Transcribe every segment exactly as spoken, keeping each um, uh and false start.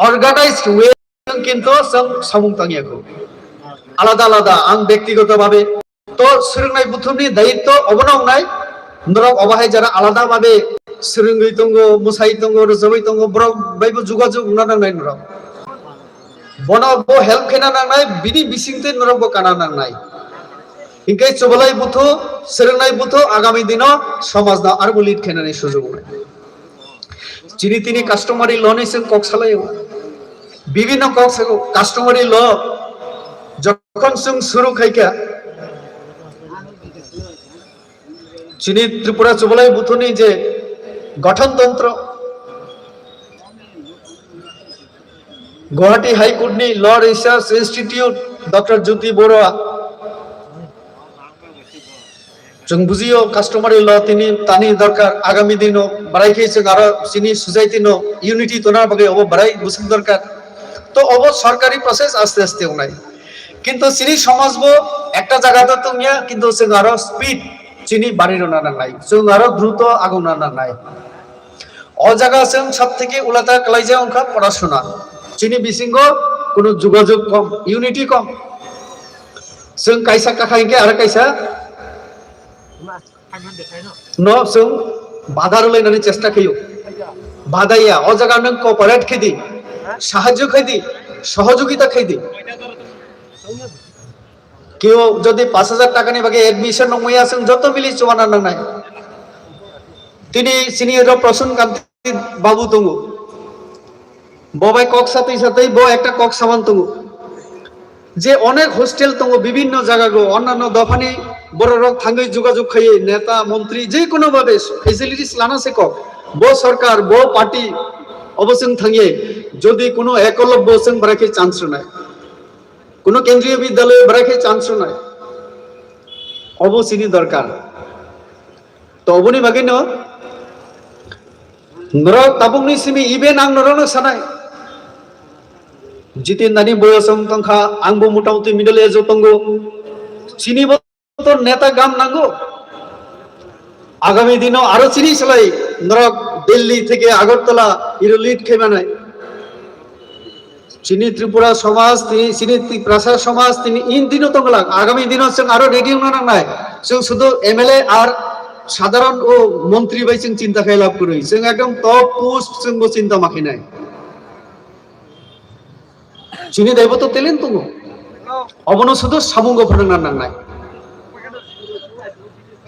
Organized way kintu chwng samung tangya kho. Alada alada ang bektigoto babe to swrwngnai buthumni dayitto obono wngnai. Norok obo hai jara alada babe swrwngwi tongo, mwsai tongo, rwchapwi tongo, borok baibo jugajug wngna nangnai norok. Bono bo help khaina nangnai, bini bisingtwi norok bo kana nangnai. Hinkhe chubalai buthu, swrwngnai buthu agami dino somajno arbo lead khainani sujug wngnai. Chini tini customary law ni chwng kok salaio. Bibhinno kok sago customary law jokhon chwng suru khaikha, chini Tripura chubalai buthuni je gothon tontro, Guwahati High Court ni Law Research Institute Doctor Jyoti Baruah, chwng bujio customary law tini tani dorkar, agami dino barai khe chwng aro chini society no unity tona bagwi obo barai bwswk dorkar. To obo sorkari process aste aste wngnai. Kintu chini somaj bo ekta jaga to tongya, kintu chwng aro speed chini bari rwna nangnai, chwng aro druto agungna nangnai. O jaga chwng sab theke ulata kalaijak wngkha porasona. Chini bisingo kuno jugajug kom, unity kom. Chwng kaisa kakha hinkhe aro kaisa no chwng bada rwlainani chesta khaio. Badaya, o jaga nwng cooperate khaidi, sahajyo khaidi, sohojogita khaidi. Keo jodi pash hajar takani bagwi admission nangmaya, chwng joto mili chuana nangnai. Tini sini ro Prasun Kanti babu tongo. Bo bai kok satwi satwi bo ekta kok saman tongo. Je onek hostel tongo bibhinno jagago, onnanno dophani bororok thangwi jogajog khaiwi neta, montri, je kono babe facilities lana se kok. Bo sorkar, bo party obo chwng thangwi jodi kono ekolobbo chwng barakhe chance rwnai. Kuno kendriyo bidyalay barai khe chance rwnai. Obo chini dorkar. To oboni bagwi no norok tabukni simi even ang norokno sanai. Jitin nani boyos wng tongkha, ang bo motamoti middle age o tongo. Chini bo to neta gam nango. Agami dino aro chini salai norok Delhi theke Agartala iro lead khai manai. Chini Tripura somaj, tini, chini Tiprasa somaj, tini in dino tongglak. Agami dino chwng aro ready wngna nangnai. Chwng sudu M L A ar sadharon o montri bai chwng chinta khai lab kwrwi. Chwng ekdom top post chwng bo chinta ma khainai. Chini daibo to talent tongo. Obono sudu samungo phwrwngna nangnai.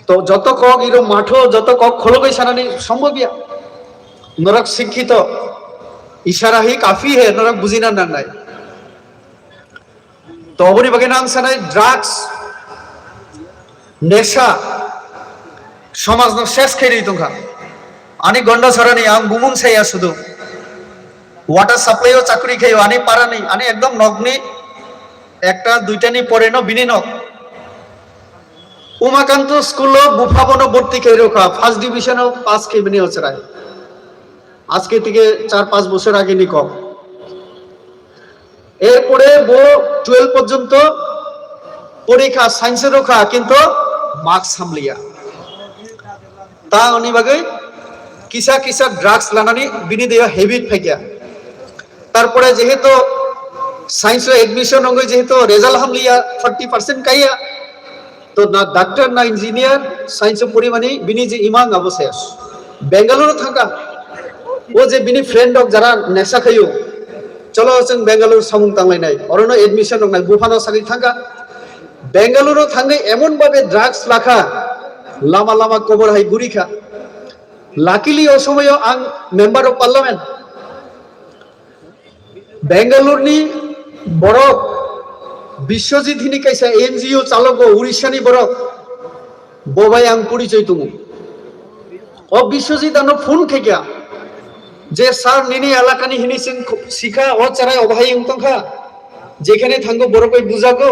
To joto kok iro matho, joto kok khologwi sanani sombobya. Norok sikhito, ishara hi kafi hai, norok bujina nangnai. To oboni bagwi no ang sanai drugs, nesha, somajno ses khairwi tongkha. Ani Gondasarani ang bumung saya sudu. Water supply o chakri khaio ani parani, ani ekdom nokni ekta duitani pore no bini nok. Umakanto school o bupha bono bhorti khai rokha, first division o pass khai mani ochrai. Aske theke char panch bochor age ni kok. Erpore bo twelve porjonto porikha science rokha, kintu marks hamliya. Ta oni bagwi kisa kisa drugs lanani bini deyo habit phaikya. Tarpore jehetu science o admission wngwi jehetu result hamliya, forty percent kaiya, to na doctor na engineer science o porimani bini je imang abo ses. Bangalore thangkha. O je bini friend rok jara nesha khaio, cholo chwng Bangalore samung tanglainai, orono admission roknai, buphano sagwi thangkha. Bangalore thangwi emon babe drugs lakha, lama lama kobor hai gurikha. Luckily o somoyo ang member of parliament. Bangalore ni borok Biswajit hini kaisa N G O chalogo, Orissa ni borok, bo bai ang porichoi tongo. O Biswajit ano phone khaikha je, "Sir, nini elaka ni hini chwng sikha, o cherai o bahai wng tongkha, jekhane thango borok bai bujago."